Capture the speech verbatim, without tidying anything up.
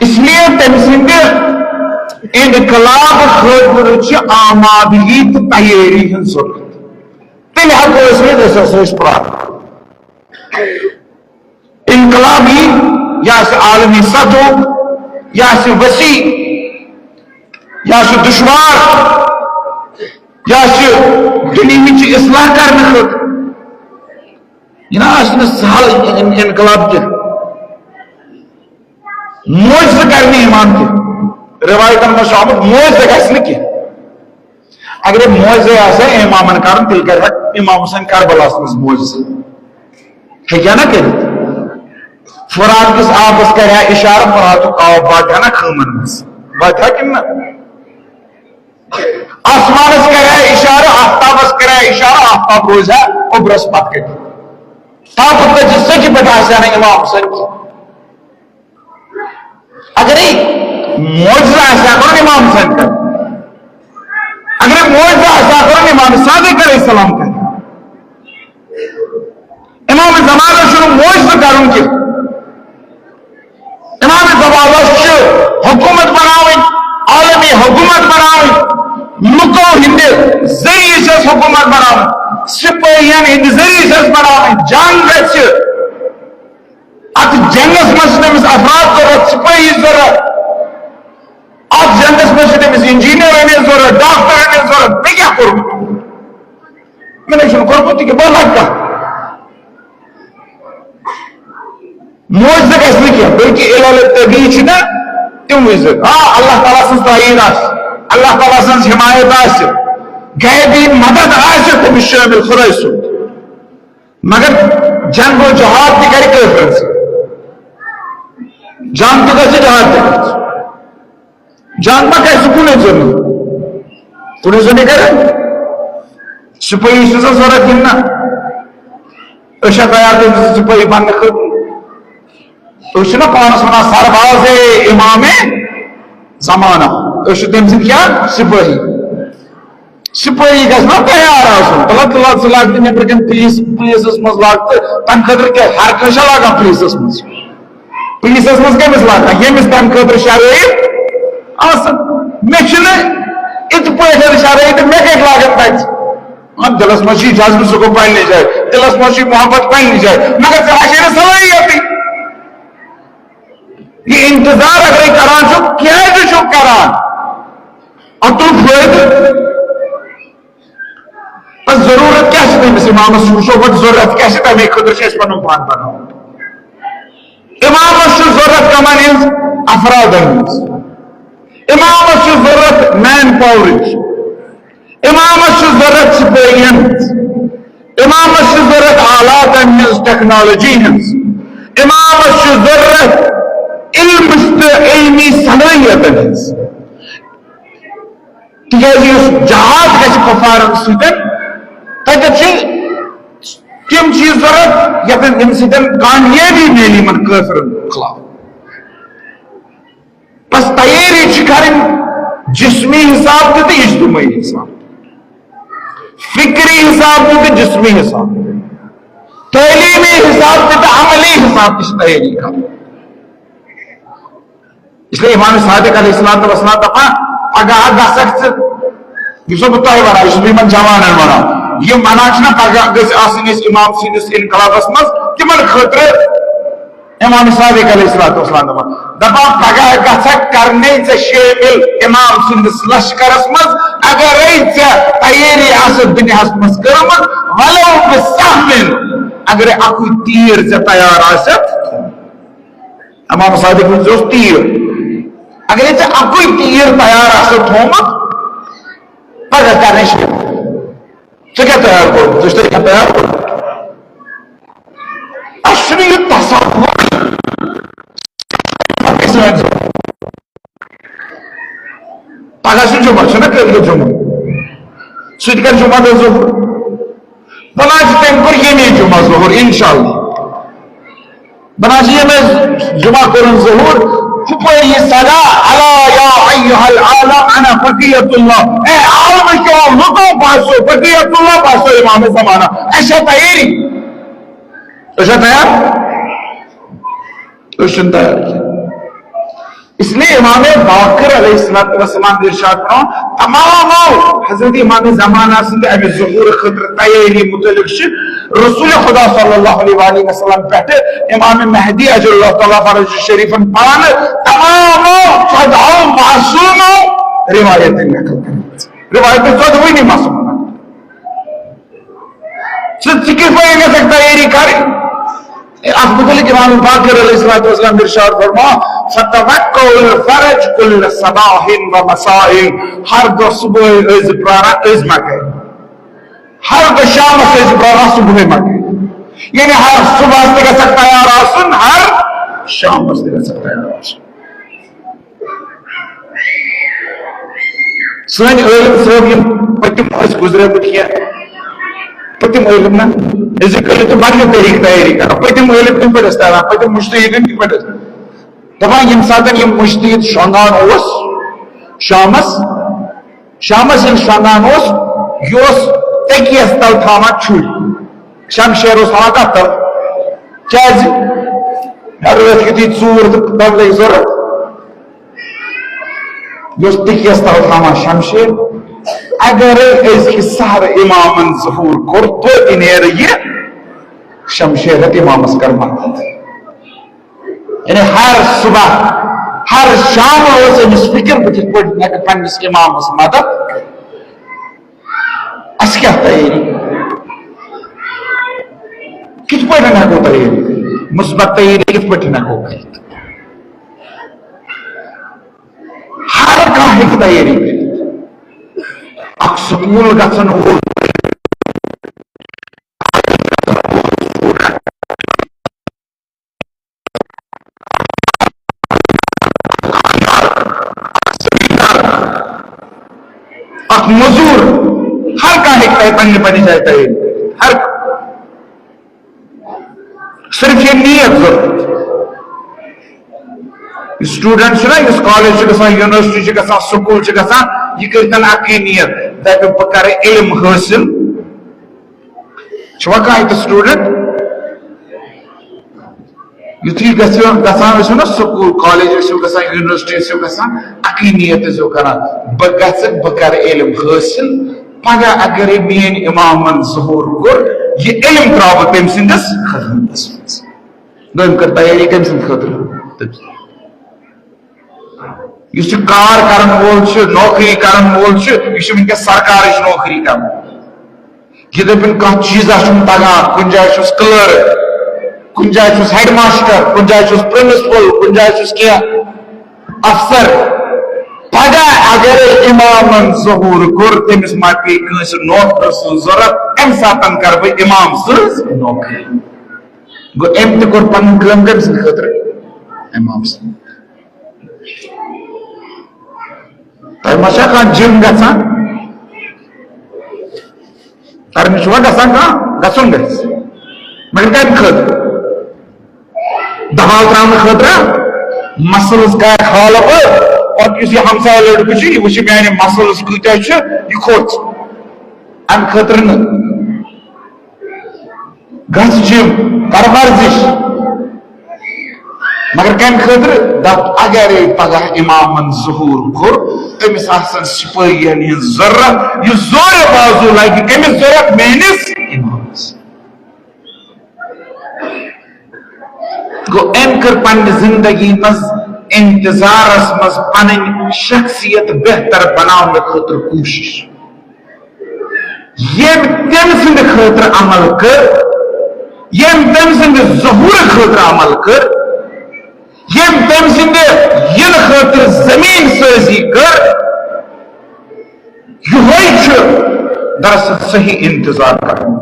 اس لیے تٔمۍ سٕنٛدِ انقلاب خٲطرٕ چھِ آمادگی تہٕ تیٲری ہٕنٛز ضروٗرت۔ تیٚلہِ ہٮ۪کو أسۍ ؤنِتھ، أسۍ ہسا ٲسۍ پرٛاران۔ انقلاب یی، یہِ آسہِ عالمی سطحُک، یہِ آسہِ وسیع، یہِ آسہِ دُشوار، یہِ آسہِ دُنیہٕچ اصلاح کرنہٕ خٲطرٕ۔ یہِ نہ آسہِ نہٕ سہل ان-، انقلاب کینٛہہ۔ معجزٕ کرِ نہٕ امام کینٛہہ۔ روایتن منٛز چھُ آمُت، معجزٕ گژھِ نہٕ کینٛہہ۔ اگر معجزے آسہِ ہا امامن کرُن، تیٚلہِ کرِ ہا امام حسین کربلاہس منٛز معجزٕ۔ ہیٚکہِ ہا نہ کٔرِتھ؟ فرات کِس آبس کرِ ہا اشارٕ، فراتُک آب واتہِ ہا نہ خٲمن منٛز؟ واتہِ ہا کِنہٕ نہ؟ آسمانس کرِ ہا اشارٕ، آفتابس کرِ ہا اشارٕ، آفتاب روزِ ہا اوٚبرس پتھ کَنہِ۔ تاپہٕ کٔژِ سیٚکہِ پٮ۪ٹھ آسہِ ہا نہٕ امام حسین کینٛہہ۔ اگرے معجزہ آسہِ ہا کرُن امام حسین کرِ، اگرے معجزہ آسہِ ہا کرُن امام صادق علیہ السلام کرِ۔ امام زمانس چھُنہٕ معجزٕ کرُن کینٛہہ۔ امام زمانس چھُ حکومت بناوٕنۍ، عالمی حکومت بناوٕنۍ، لُکو ہٕنٛدِ ذٔریعہٕ چھس حکومت بناوٕنۍ، سپٲہین ہٕنٛدِ ذٔریعہٕ چھس بناوٕنۍ۔ جنگ گژھِ، اتھ جنگس منٛز چھِ تٔمِس افراد ضروٗرت، سپٲہی ضروٗرت۔ اتھ جنگس منٛز چھِ تٔمِس انجینئر أمِس ضروٗرت، ڈاکٹر أمِس ضروٗرت۔ مےٚ کیٛاہ کوٚرمُت؟ مےٚ نَے چھُنہٕ کوٚرمُت تہِ کینٛہہ، بہٕ لگہٕ کانٛہہ۔ معجزٕ گژھِ نہٕ کینٛہہ، بلکہِ علل طبیعی چھِ نہ تِم وِزِ۔ آ، اللہ تعالیٰ سٕنٛز تایید آسہِ، اللہ تعالیٰ سٕنٛز حمایت آسہِ، غیبی مدد آسہِ، تٔمِس شٲمِل خۄداے سُنٛد۔ مگر جنگ و جہاد تہِ کرِ کٲفرن سۭتۍ۔ جنگ تہِ گژھِ، جہاد تہِ گژھِ۔ جنگ ما کرِ سُہ کُنُے زوٚن؟ کُنُے زوٚن کرِ؟ سپٲہی چھُ سا ضروٗرت کِنہٕ نہ؟ أسۍ چھا تیار تٔمۍ سٕنٛز سپٲہی بننہٕ خٲطرٕ؟ أسۍ چھِنہ پانس ونان سرباز امام زمانہ، أسۍ چھِ تٔمۍ سٕنٛدۍ کیٛاہ؟ سپٲہی۔ سپٲہی گژھِ نا تیار آسُن۔ مطلب، تُلان ژٕ لاگ تہٕ نیٚبرٕ کَنۍ پُلیٖس، پُلیٖسَس منٛز لاگ تہٕ تَمہِ خٲطرٕ کیٛاہ ہر کٲنٛسہِ چھا لاگان پُلیٖسَس منٛز؟ پُلیٖسَس منٛز کٔمِس لاگان؟ ییٚمِس تَمہِ خٲطرٕ شرٲیِط آسَن۔ مےٚ چھِنہٕ اِتھ پٲٹھۍ شرٲیِط، مےٚ کَتہِ لاگَن تَتہِ؟ مطلب، دِلَس منٛز چھُ یہِ جذبہٕ، سُہ گوٚو پنٛنہِ جایہِ۔ دِلَس منٛز چھُ یہِ محبت پنٛنہِ جایہِ۔ مگر ژےٚ ہا چھے نہٕ صلٲحیتٕے۔ یہِ انتظار اگرے کران چھُ، کیٛازِ چھُکھ کران؟ اَتھ تُل فٲیدٕ۔ بس ضروٗرت کیٛاہ چھِ تٔمِس امامس؟ وٕچھو گۄڈٕ ضروٗرت کیٛاہ چھِ، تَمے خٲطرٕ چھِ اَسہِ پَنُن پان بَناوُن۔ امامس چھُ ضروٗرت کَمَن ہٕنٛز؟ افرادن ہٕنٛز۔ امامس چھُ ضروٗرت مین پاورٕچ۔ امامس چھُ ضروٗرت سپٲہین ہٕنٛز۔ امامس چھُ ضروٗرت آلاتن ہٕنٛز، ٹیکنالوجی ہٕنٛز۔ امامس چھُ ضروٗرت علمس تہٕ علمی صلٲحیتن ہٕنٛز۔ تِکیٛازِ یُس جہاد گژھِ کفارن سۭتۍ، تتٮ۪تھ چھِ تِم چیٖز ضروٗرت یتٮ۪ن، ییٚمہِ سۭتۍ کامیٲبی میلہِ یِمن کٲفرن خلاف۔ بس تیٲری چھِ کرٕنۍ جسمی حساب تہِ تہٕ اجتماعی حساب، فکری حساب تہِ تہٕ جسمی حساب، تعلیمی حساب تہِ تہٕ عملی حساب تہِ چھِ تیٲری کرٕنۍ۔ اس لیے امام صادق علیہ الصلوۃ والسلام دپان، پگاہ گژھکھ ژٕ، یُس بہٕ تۄہہِ ونان، یُس بہٕ یِمن جوانن ونان، یِم ونان چھِنہ پگاہ گژھِ آسٕنۍ أسۍ امام سٕنٛدِس انقلابس منٛز، تِمن خٲطرٕ امام صادق علیہ الصلوۃ والسلام دپان، دپان پگاہ گژھکھ کرنے ژےٚ شٲمِل امام سٕنٛدِس لشکرس منٛز، اگرے ژےٚ تیٲری آسہِ دُنیاہس منٛز کٔرمٕژ، ولو بسہمن، اگرے اکُے تیٖر ژےٚ تیار آسہِ۔ امام صادق منٛز اوس تیٖر، اگرے ژےٚ اکُے تیٖر تیار آسہِ تھوٚومُت، پگاہ کرنے شٲمِل۔ ژےٚ کیٛاہ تیار کوٚرمُت؟ ژےٚ چھُ تیٚلہِ کینٛہہ تیار کوٚرمُت؟ اَسہِ چھُنہٕ یہِ تصوُر۔ پگاہ چھُ جمعہ، چھُنہ کٲلکٮ۪تھ جمعہ؟ سُہ تہِ کَرِ جمعہ دۄہ ظہور۔ بہٕ نہ چھُ تٔمۍ کوٚر ییٚمی جمعہ ظہور، اِنشاءاللہ۔ بہٕ نہ چھُ ییٚمہِ جمعہ کوٚرُن ظہور، ہُپٲرۍ یہِ صدا، الا یا ایھا العالم انا بقیۃ اللہ۔ اے عالمہٕ کیو لُکو، بہٕ ہسا چھُس بقیۃ اللہ، بہٕ ہسا چھُس امام زمانہ۔ اَسہِ چھا تیٲری؟ أسۍ چھا تیار؟ أسۍ چھِنہٕ تیار کینٛہہ۔ اس لیے امام باقر علیہ الصلوۃ والسلام ارشاد فرماوان، تمامو حضرت امام زمانہ سٕنٛدِ امہِ ظہور خٲطرٕ تیٲری متعلق چھِ رسول خدا صلی اللہ علیہ وآلہ وسلم پٮ۪ٹھٕ امام مہدی عجل اللہ تعالیٰ فرج شریفن پانہٕ تمامو ژۄدہو معصومو روایتن نقل کٔرمٕژ۔ روایتن ژۄدہوٕنی معصومن۔ ژٕ، ژٕ کِتھ پٲٹھۍ گژھکھ تیٲری کرٕنۍ؟ اتھ متعلق امام باقر علیہ الصلوۃ والسلام ارشاد فرما، فتوقعوا الفرج کل صباح و مساء، ہر دۄہ صبحٲے ٲسۍ زِ پراران، أزۍ ما گٔے؟ ہر دۄہ شامس ٲسۍ زِ پراران، صبحٲے ما گٔے؟ یعنی ہر صبحس تہِ گژھکھ تیار آسُن، ہر شامس تہِ گژھکھ تیار آسُن۔ سٲنۍ عٲلم صٲب یِم پٔتِم ٲسۍ گُزریمٕتۍ کینٛہہ، پٔتِم عٲلم نہ، أزِکۍ عٲلم تِم بدلہِ طریٖقہٕ تیٲری کران۔ پٔتِم عٲلم کِتھ پٲٹھۍ ٲسۍ تَران؟ پٔتِم مُجتہدیٖن کِتھ پٲٹھۍ ٲسۍ؟ دَپان ییٚمہِ ساتَن یِم مُجتہد شۄنٛگان اوس شامَس، شامس ییٚلہِ شۄنٛگان اوس، یہِ اوس تٔکیَس تل تھاوان چھُرۍ، شمشیر اوس تھاوان تتھ تل۔ کیازِ؟ مےٚ رٲتھ کیُتھُے ژوٗر تہٕ تَمہِ لگہِ ضروٗرت۔ یہِ اوس تٔکیَس تل تھاوان شمشیر۔ اگرے أزکہِ سحر امامن ظہور کوٚر، توتہِ نیرِ یہِ شمشیر ہٮ۪تھ امامس کر مدد۔ یعنی ہر صبح، ہر شام اوس أمِس فکر، بہٕ کِتھ پٲٹھۍ ہٮ۪کہٕ پننِس امامس مدد کٔرِتھ۔ اَسہِ کیٛاہ تیٲری؟ کِتھ پٲٹھۍ ہٮ۪کو تیٲری کٔرِتھ؟ مثبت تیٲری کِتھ پٲٹھۍ ہٮ۪کو کٔرِتھ؟ ہر کانٛہہ ہیٚکہِ تیٲری کٔرِتھ۔ اکھ سکوٗل گژھن وول اکھ مزور، ہر کانٛہہ ہیٚکہِ تۄہہِ پننہِ پننہِ جایہِ تیٲری کٔرِتھ۔ ہر کانٛہہ۔ صرف یہِ نیت ضروٗرت۔ یُس student چھُ نا، یُس college چھُ گژھان، university چھُ گژھان، سکوٗل چھُ گژھان، یہِ کٔرِتھ اکٕے نیت، دپہِ بہٕ کرٕ علم حٲصِل۔ چھُوا کانٛہہ ییٚتہِ student؟ یُتھُے گژھِ، گژھان ٲسِو نا سکوٗل، college ٲسِو گژھان، university ٲسِو گژھان، اَکٕے نیت ٲسِو کران، بہٕ گژھٕ، بہٕ کرٕ علم حٲصِل۔ پگاہ اگرے میٲنۍ اِمامن ظہوٗر کوٚر، یہِ علم ترٛاوٕ بہٕ تٔمۍ سٕنٛدِس خدمتس منٛز۔ دوٚیِم کٔر تیٲری کٔمۍ سٕنٛدِ خٲطرٕ؟ تٔمۍ سٕنٛدِ۔ یُس یہِ کار کرن وول چھُ، نوکری کرن وول چھُ، یہِ چھُ وٕنکیٚس سرکارٕچ نوکری کران۔ یہِ دٔپِن کانٛہہ چیٖزا چھُم تگان، کُنہِ جایہِ چھُس clerk، کُنہِ جایہِ چھُس headmaster، کُنہِ جایہِ چھُس principal، کُنہِ جایہِ چھُس کینٛہہ افسر۔ پگاہ اگرے امامن ظہوٗر کوٚر، تٔمِس ما پیٚیہِ کٲنٛسہِ نوکرٕ سٕنٛز ضروٗرت، امہِ ساتن کرٕ بہٕ امام سٕنٛز نوکری۔ گوٚو، أمۍ تہِ کوٚر پنٕنۍ کٲم کٔمۍ سٕنٛدِ خٲطرٕ؟ امام سٕنٛدِ۔ تۄہہِ ما چھا کانٛہہ gym گژھان؟ کرنہِ چھُوا گژھان کانٛہہ؟ گژھُن گژھِ۔ مگر کَمہِ خٲطرٕ؟ دباو ترٛاونہٕ خٲطرٕ؟ Muscles کَر کھالہٕ بہٕ؟ پتہٕ یُس یہِ ہمسایہِ لڑکہٕ چھُ، یہِ وٕچھِ میانہِ muscles کۭتیٛاہ چھِ، یہِ کھوٚت۔ اَمہِ خٲطرٕ نہٕ۔ گژھ gym، کر ورزش۔ مگر کمہِ خٲطرٕ؟ دپ، اگرے پگاہ امامن ظہوٗر کوٚر، أمِس آسن سپٲہین ہٕنٛز ضروٗرت، یہِ زورِ بازو لگہِ کٔمِس ضروٗرت؟ میٲنِس امامس۔ گوٚو، أمۍ کٔر پننہِ زندگی منٛز انتظارس منٛز پنٕنۍ شخصیت بہتر بناونہٕ خٲطرٕ کوٗشش۔ ییٚمۍ تٔمۍ سٕنٛدِ خٲطرٕ عمل کٔر، ییٚمۍ تٔمۍ سٕنٛدِ ظہوٗرٕ خٲطرٕ عمل کٔر، ییٚمۍ تٔمۍ سٕنٛدِ یِنہٕ خٲطرٕ زٔمیٖن سٲزی کٔر، یِہوٚے چھُ دراصل صحیح انتظار کرُن۔